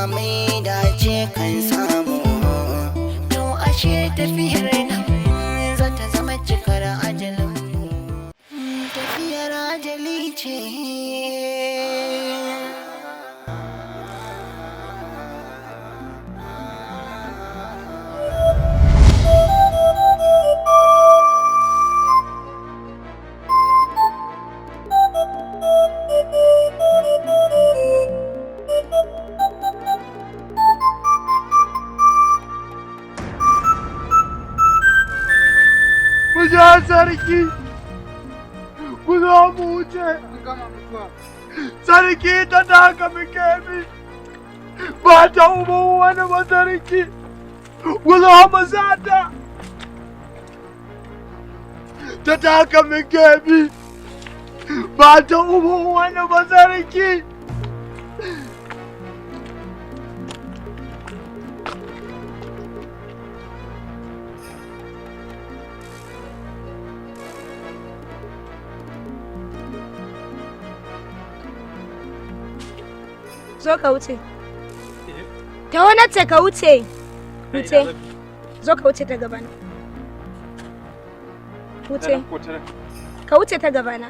mai dace kan samu. To ashe tafiyar nan za ta zama cikar ajalin mu. Tafiyar ajali ce. Mu ja sarki, ku zo mu wuce. Sarki ta taka muke bi, ba ta uban wani ba sarki, ku zo mu sata. Ta taka muke bi, ba ta uban wani ba sarki. Zo ka wuce. Ta wani ce ka wuce. Wuce. Zo ka wuce ta gabana. Wuce. Ka wuce ta gabana.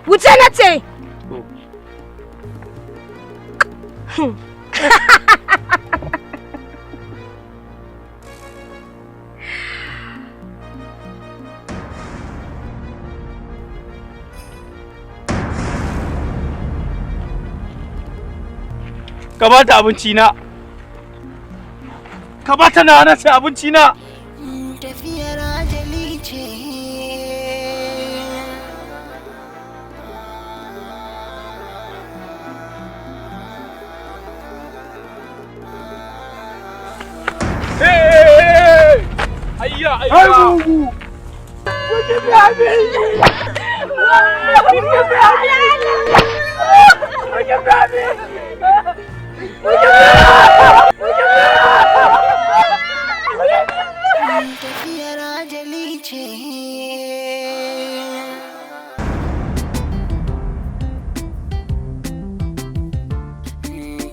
Wuce na ce. Ka ba ta abinci na. Ka ba ta na ce abinci na. Tafiyar ajali ce. Ayya Ai ayya. mugu! Ku ki biya mi! Ku ki biya mi! Ku ki biya mi! Ku ki biya! Tafiyar ajali ce.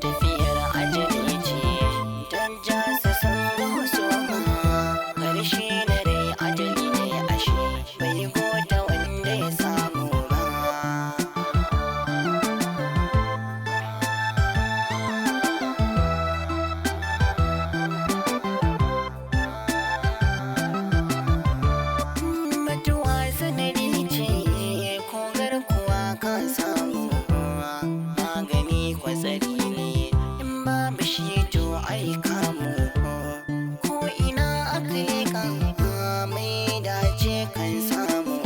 Tafiyar ajali ce. Don jasa sun ga husuma. Karshe na rai ajali ne ashe. Bai gota wanda ya samu ba. Mutuwa sanadi ce ko garkuwa ka samu, magani kwatsari ne in babu shi to ai kamu. Ko ina aka leƙa mai dace kan samu.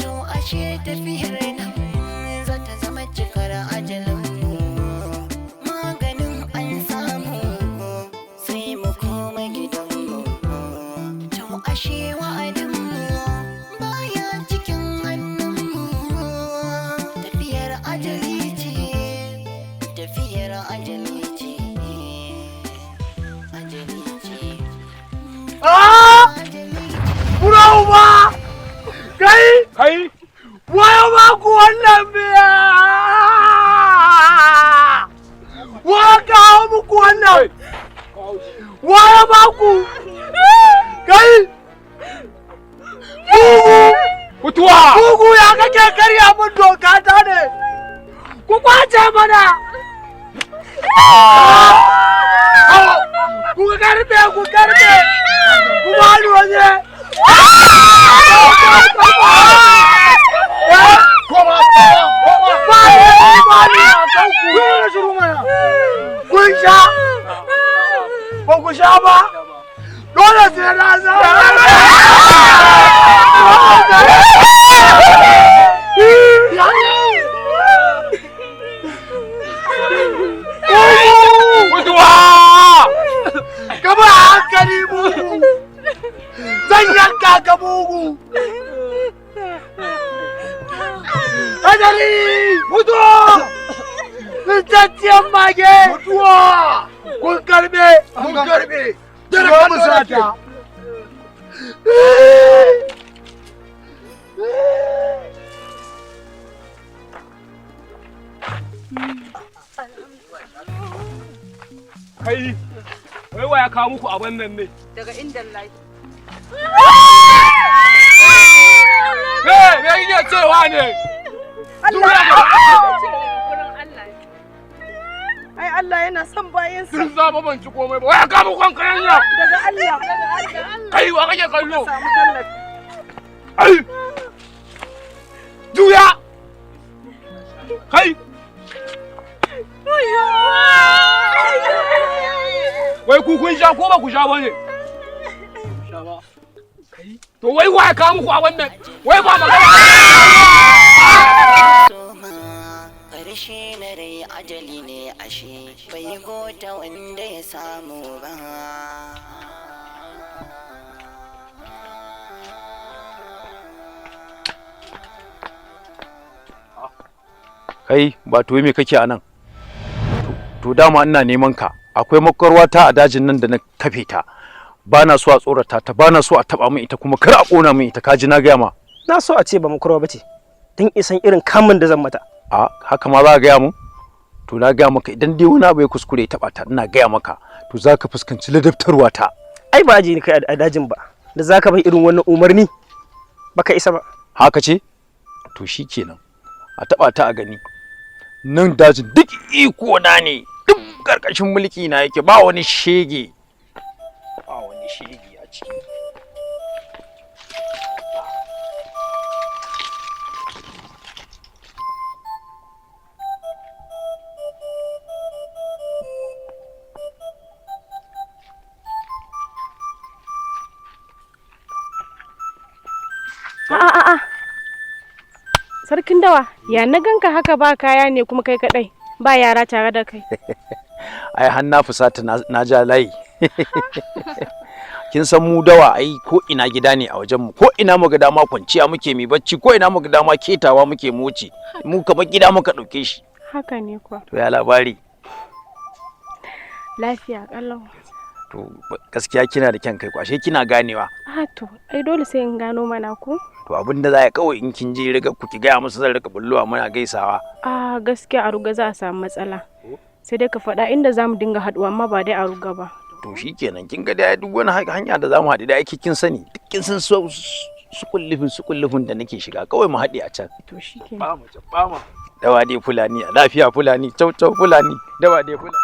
To ashe tafiyar nan za ta zama cikar ajalin mu. Maganin an samu sai mu koma gidanmu. To ashe wa'adinmu baya cikin hannunmu. Tafiyar ajali ce, tafiyar ajali ce, ajali ce, Ah! ajali ce. Bura uba! Kai! Kai. Waye ba ku wannan biya? Wa kawo muku wannan? Waye ba ku? Kai! Bugu! Mutuwa. Bugu ya kake karya mun doka ta ne! Ku kwace mana! Ku karbe, ku karbe! Ku bani waje! Koma koma koma. Ba ni a kanku! Kun sha? Ba ku sha ba? Dole sai na sa! Mutuwa. Ka ba hankali mugu! Zan yanka ka mugu! Hadari! Mutuwa! Fitacciyar mage! Mutuwa! Kun karbe! Mun karbe. Dare mu sata! Kai, wai wa ya kawo muku abin nan ne? Daga inda lai. Hey, me kike cewa ne? Allah. Ai Allah yana son bayansa. Tun zaba ban ci komai ba. Wai ya kawo muku kankanan nan? Daga Allah. Kai wa kake kallo? Samu tallafi. Ai! Juya! Kai! Wai ku kun sha ko ba ku sha ba ne? Sha ba. Kai? To wai wa ya kawo muku a wannan? Wai ba magana. Ƙarshe na rai ajali ne ashe bai gota wanda ya samu ba. Kai ba to me kake a nan? To dama ina neman ka. Akwai makwarwa ta a dajin nan da na kafe ta. Ba na so a tsorata ta, ba na so a taba min ita, kuma kar a kona min ita, kaji na gaya ma. Na so a ce ba makwarwa bace, don isan irin kamun da zan mata. A haka ma za ka gaya mun? To na gaya maka, idan dai wani abu ya kuskure ya taba ta, ina gaya maka to za ka fuskanci ladabtarwa ta. Ai ba aje ni kai a dajin ba da za ka bai irin wannan umarni, baka isa ba. Haka ce? To shikenan, a taba ta a gani. Nan dajin duk iko na ne, duk karkashin mulki na yake, ba wani shege, ba wani shege a ciki. A'a. Sarkin dawa, ya na ganka haka ba kaya ne kuma kai kadai, ba yara tare da kai. Ai har na fusata na ja layi. Kin san mu dawa ai ko ina gida ne a wajen mu, ko ina muga dama kwanciya muke mi bacci, ko ina muga dama ketawa muke moci, mu kamar gida muka dauke shi. Haka ne kuwa. To ya labari? Lafiya kalau. To gaskiya kina da kyan kai kwashe, kina ganewa. Ah to, ai dole sai in gano mana ko. To abin da za a kawai in kin je riga ku ki gaya musu zan rika bullowa muna gaisawa. Ah gaskiya a ruga za a samu matsala. Sai dai ka faɗa inda za mu dinga haɗuwa, amma ba dai a ruga ba. To shikenan, kin ga dai duk wani hanya da za mu haɗu da ake kin sani, duk kin san su kullufin su kullufin da nake shiga, kawai mu haɗe a can. To shikenan. Ba mu ba mu. Dawa dai Fulani, a lafiya Fulani, cau cau Fulani, dawa dai Fulani.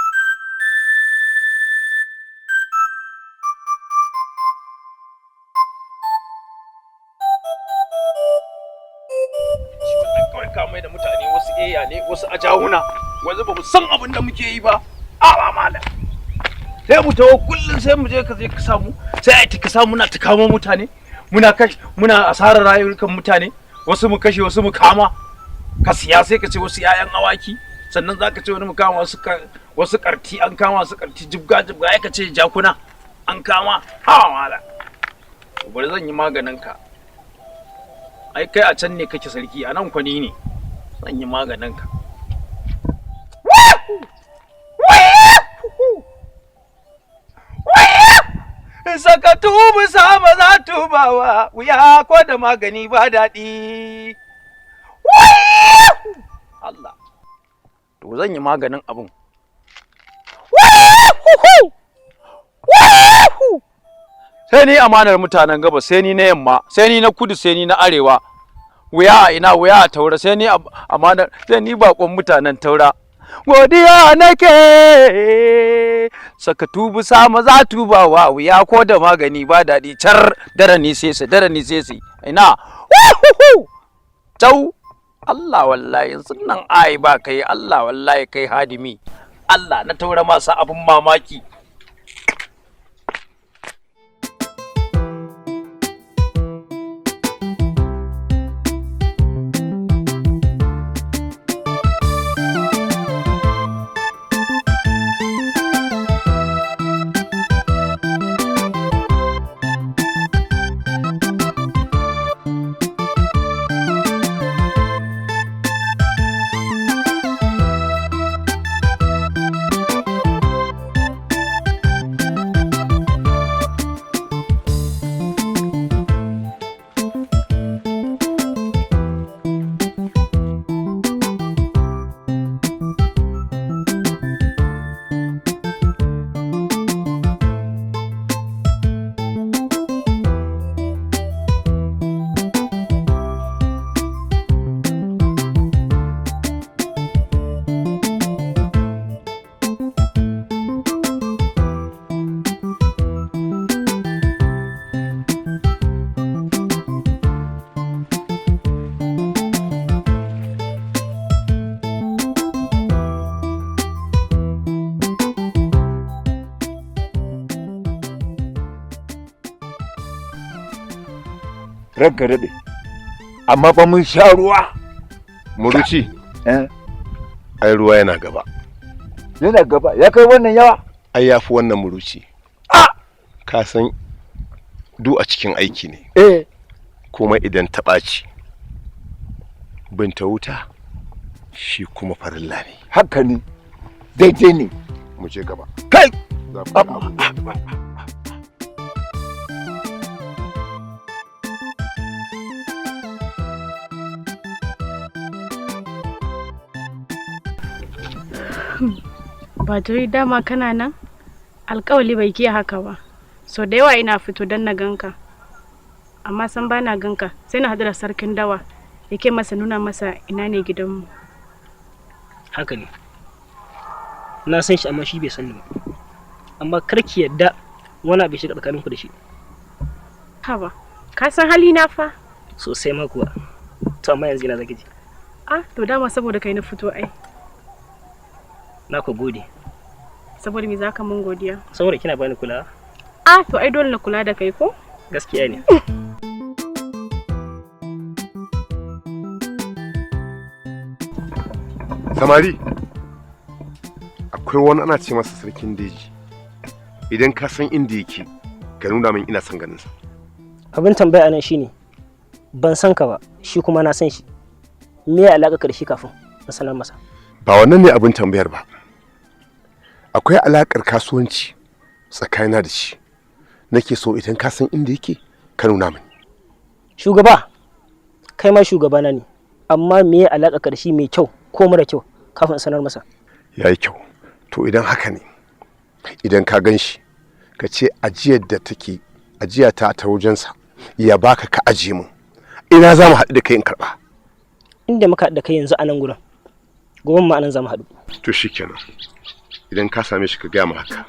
Mai da mutane wasu eya ne, wasu ajahuna, wasu ba mu san abin da muke yi ba. Awa malam, sai mu tawo kullum sai mu je ka je ka samu, sai ai ka samu muna ta kamo mutane, muna kashe, muna asarar rayukan mutane, wasu mu kashe, wasu mu kama ka siya, sai ka ce wasu 'ya'yan awaki, sannan zaka ce wani mu kama wasu wasu karti, an kama wasu karti jibga jibga, ai ka ce jakuna an kama. Awa malam, bari zan yi maganin ka. Ai kai a can ne kake sarki, a nan kwani ne zan yi maganin ka. Saka tubu sama za tubawa, wuya ko da magani ba daɗi. Allah. To zan yi maganin abun. Sai ni amanar mutanen gaba, sai ni na yamma, sai ni na kudu, sai ni na arewa. Wuya a ina, wuya a taura, sai ni amanar, sai ni bakon mutanen taura. Godiya nake, saka tubu sama za tubawa, wuya ko da magani ba daɗi, car dare ni sai su, dare ni sai su. Ina tau Allah wallahi yanzu nan ai ba kai, Allah wallahi kai hadimi. Allah na taura masa abun mamaki. Ranka daɗe, amma fa mun sha ruwa. Muruci. Eh? Ai ruwa yana gaba. Yana gaba ya kai wannan yawa? Ai yafi wannan, Muruci. Ka san du a cikin aiki ne. Eh. Kuma idan ta ɓaci, binta wuta shi kuma farilla ne. Haka ne, daidai ne. Mu je gaba. Kai. Za ku ga abin da Ba dama kana nan? Alƙawali bai kiya haka ba. So da yawa ina fito don na ganka. Amma san ba na ganka, sai na haɗu da sarkin dawa, yake masa nuna masa ina ne gidanmu. Haka ne, na san shi, amma shi bai san ni ba. Amma kar ki yadda wani abu ya shiga tsakaninku da shi. Haba, ka san halina fa? Sosai ma kuwa. To amma yanzu ina zaki je? Ah, to dama saboda kai na fito ai. Na ku gode. Saboda me zaka mun godiya? Saboda kina bani kulawa. Ah, to ai dole na kula da kai ko? Gaskiya ne. Samari, akwai wani ana ce masa sarkin daji. Idan ka san inda yake, ka nuna min, ina son ganin sa. Abin tambaya anan shine, ban san ka ba, shi kuma na san shi. Me ya alaka ka da shi kafin na sanar masa? Ba wannan ne abin tambayar ba. Akwai alakar kasuwanci tsakanina da shi. Nake so idan ka san inda yake, ka nuna min. Shugaba, kai ma shugabana ne, amma me ya alaka ka da shi, mai kyau ko mara kyau, kafin in sanar masa? Yayi kyau. To idan haka ne, idan ka gan shi, ka ce ajiyar da take ajiya ta ta wajensa ya baka ka ajiye min. Ina za mu haɗu da kai in karɓa? Inda muka haɗu da kai yanzu a nan gurin, gobe ma anan za mu haɗu. To shikenan, idan ka same shi ka gaya mu haka.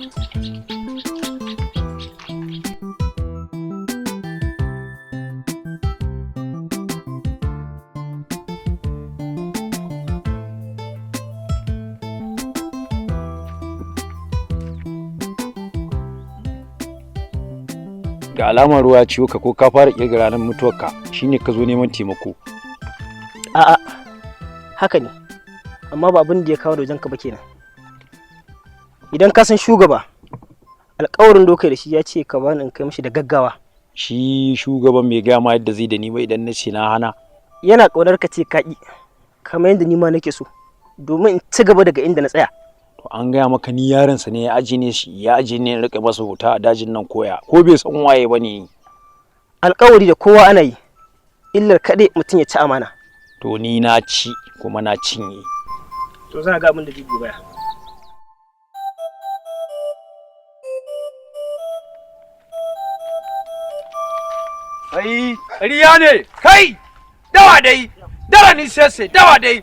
Da alamar ruwa ciwo ka ko ka fara kirga ranar mutuwarka, shine ka zo neman taimako? A'a, haka ne, amma ba abin da ya kawo da wajenka ba kenan. Idan ka san shugaba, alƙawarin dokai da shi ya ce ka bani in kai mishi da gaggawa. Shi shugaban bai gaya ma yadda zai da ni ba idan na ce na hana? Yana ƙaunar ka ce kaƙi, kamar yadda ni ma nake so, domin in ci gaba daga inda na tsaya. To an gaya maka ni yaronsa ne, ya aje ne, shi ya aje ne in rika masa wuta a dajin nan, koya ko bai san waye ba ne? Alƙawari da kowa ana yi, illar kaɗai mutum ya ci amana. To ni na ci kuma na cinye. To za ga abin da zai biyo baya. Ai riya ne kai, dawa dai dara ni sese dawa dai.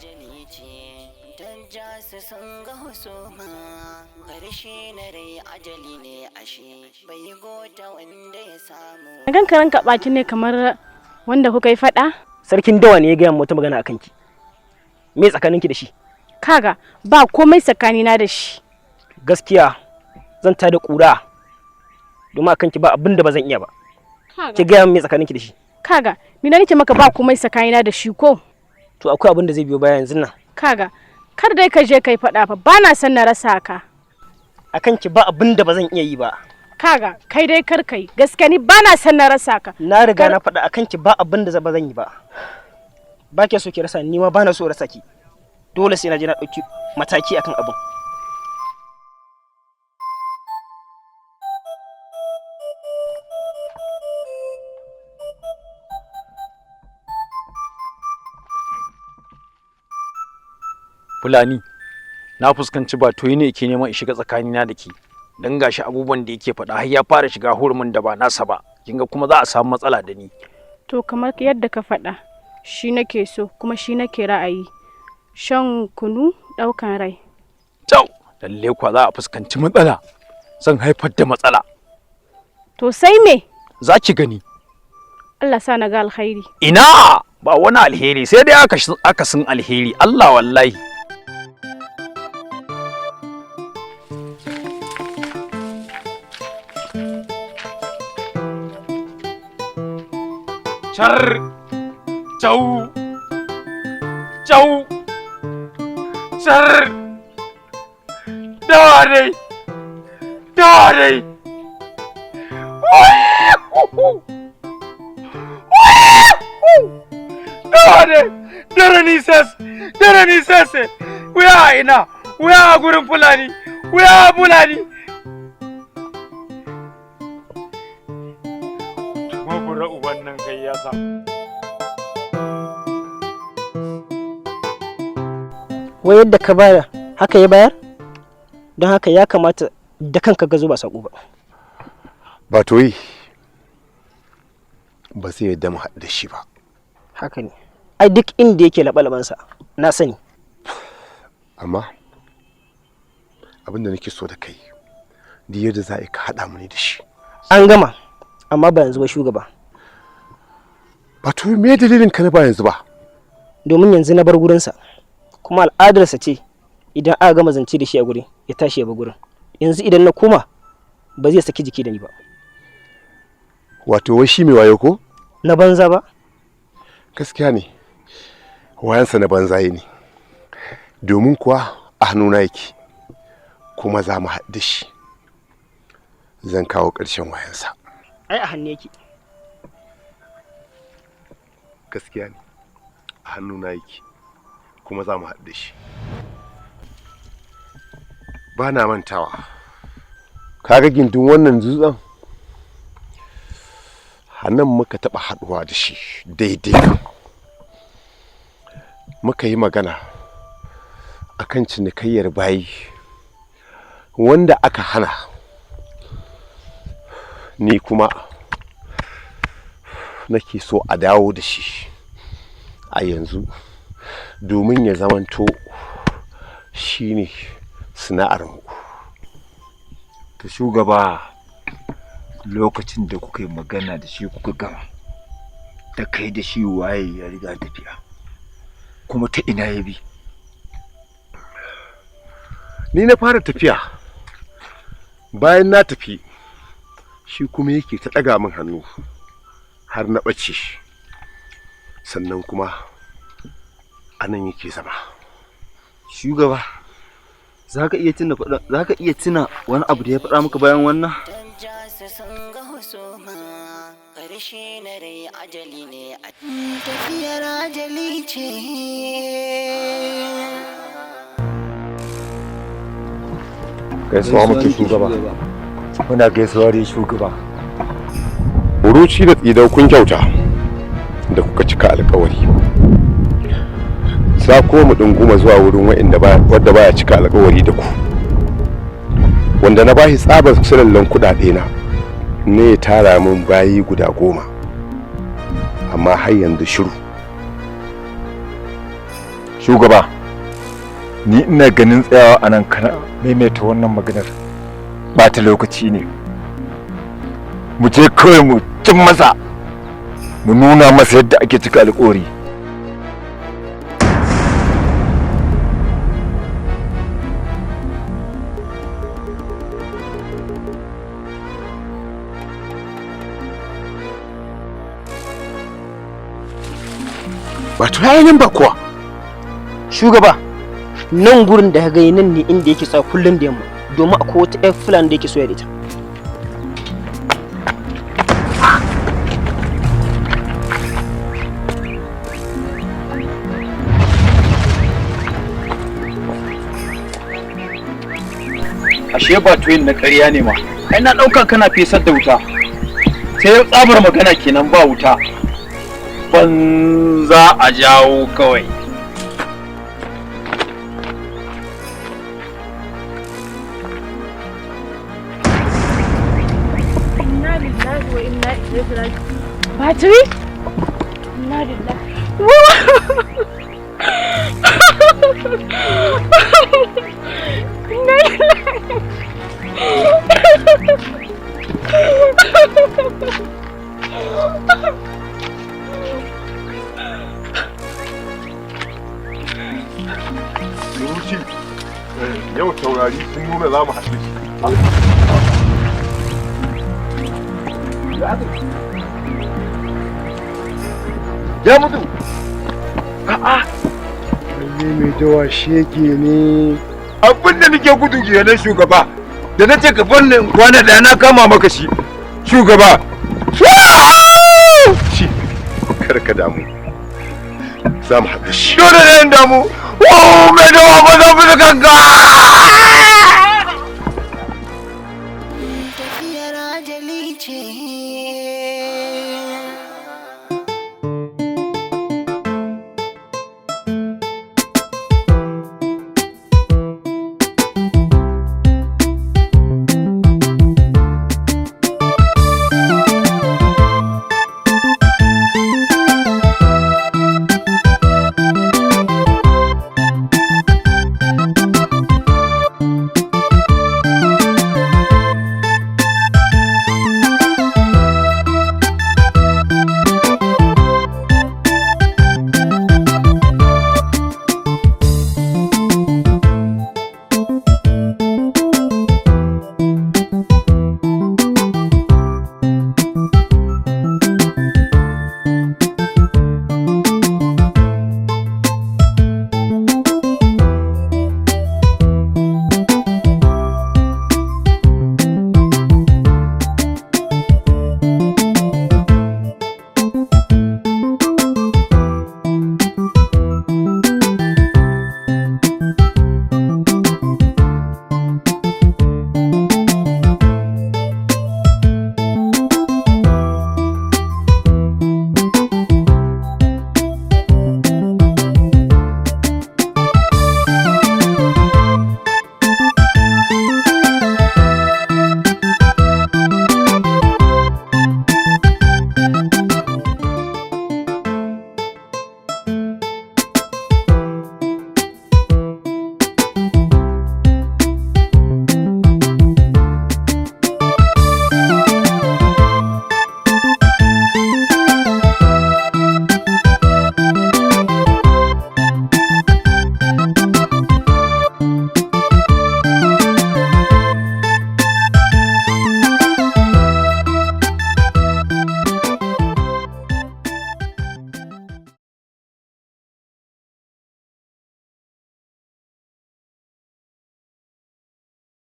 Su sun ga husuma, ƙarshe na rai ajali ne, ashe bai gota wanda ya samu. Na ganka ranka ɓaci ne kamar wanda kuka yi faɗa? Sarkin dawa ne ya gaya min wata magana akan ki. Me tsakaninki da shi? Kaga, ba komai tsakanina da shi. Gaskiya zan tada ƙura, domin akan ki ba abin da ba zan iya ba. Ki gaya min me tsakaninki da shi. Kaga, ni na nake maka ba komai tsakanina da shi ko? To akwai abin da zai biyo baya yanzu nan. Kaga, kar dai ka je kai faɗa fa, ba na son na rasa ka. Akan ki ba abin da ba zan iya yi ba. Kaga, kai dai kar kai, gaskiya ni ba na son na rasa ka. Na riga na faɗa, akan ki ba abin da ba zan yi ba. Ba ki so ki rasa ni, ma ba na so rasa ki. Dole sai na je na ɗauki mataki akan abin. Fulani, na fuskanci ba toyi ne yake neman in shiga tsakanina da ke, dan gashi abubuwan da yake faɗa har ya fara shiga hurumin da ba nasa ba. Kinga kuma za a samu matsala da ni. To kamar yadda ka faɗa, shi nake so kuma shi nake ra'ayi. Shan kunu ɗaukan rai. Tau, lalle kuwa za a fuskanci matsala. Zan haifar da matsala. To sai me? Za ki gani. Allah sa na ga alkhairi. Ina ba wani alheri, sai dai akasin alheri Allah wallahi. Char, chau, chau, char. Dawa dai, dawa dai. Dawa dai, dare nisas, dare nisas. Wuya a ina, wuya a gurin Fulani, wuya a Fulani. Mabura uban nan kai ya sa. Wai yadda ka bayar haka ya bayar? Don haka ya kamata da kanka gazo ba saƙo ba. Ba toyi ba zai yadda mu haɗu da shi ba. Haka ne. Ai duk inda yake laɓa-laɓansa na sani. Amma abin da nake so da kai, duk yadda za a yi ka haɗa mu ne da shi. An gama, amma ba yanzu ba shugaba. Ba to me dalilin ka na ba yanzu ba? Domin yanzu na bar gurinsa, kuma al'adarsa ce idan aka gama zance da shi a guri ya tashi ya bar gurin. Yanzu idan na koma ba zai saki jiki da ni ba. Wato wai shi mai wayo ko? Na banza ba. Gaskiya ne, wayansa na banzaye ne. Domin kuwa a hannuna yake, kuma za mu haɗu da shi. Zan kawo ƙarshen wayansa. Ai a hannu yake. Gaskiya ne, a hannuna yake, kuma za mu haɗu da shi. Ba na mantawa. Kaga gindin wannan dutsen? A nan muka taɓa haɗuwa da shi daidai nan. Muka yi magana akan cinikayyar bayi wanda aka hana. Ni kuma nake so a dawo da shi a yanzu domin ya zamanto shi ne sana'armu. To shugaba, lokacin da kuka yi magana da shi kuka gama, da kai da shi waye ya riga tafiya, kuma ta ina ya bi? Ni na fara tafiya, bayan na tafi shi kuma yake ta ɗaga min hannu har na ɓace, sannan kuma a nan yake zama. Shugaba, za ka iya tuna wani abu da ya faɗa maka bayan wannan? Tafiyar ajali ce. Gaisuwa muke shugaba. Muna gaisuwa dai shugaba. Uruci da tsidau kun kyauta da kuka cika alkawari. Za ko mu ɗunguma zuwa wurin wadda baya cika alkawari da ku. Wanda na bashi tsabar sulallan kuɗaɗe na ne ya tara min bayi guda 10. Amma har yanzu shiru. Shugaba, ni ina ganin tsayawa a nan kana maimaita wannan maganar bata lokaci ne. Mu je kawai mu cin masa, mu nuna masa yadda ake cika alƙawari. Wato yayin ba kuwa. Shugaba, nan gurin da ka gani nan ne inda yake tsaya kullum da yamma, domin akwai wata 'yar Fulani da yake soya da ita. Ashe ba twin na ƙarya ne ma. Ai na ɗauka kana fesar da wuta. Sai tsabar magana kenan ba wuta. Banza a jawo kawai. Inna lillahi wa inna ilaihi raji'un. Batiri? Inna lillahi. Inna lillahi. Ruci, yau taurari sun nuna za mu haɗu. Ya mutu. A'a. Lalle mai dawa shege ne. Abin da nake gudu kenan shugaba. Da na ce ka bar ni in kwana da na kama maka shi. Shugaba. Shi kar ka damu. Za mu haɗu shi. Dole ne in damu. Oh, mai dawa ba za mu kanka.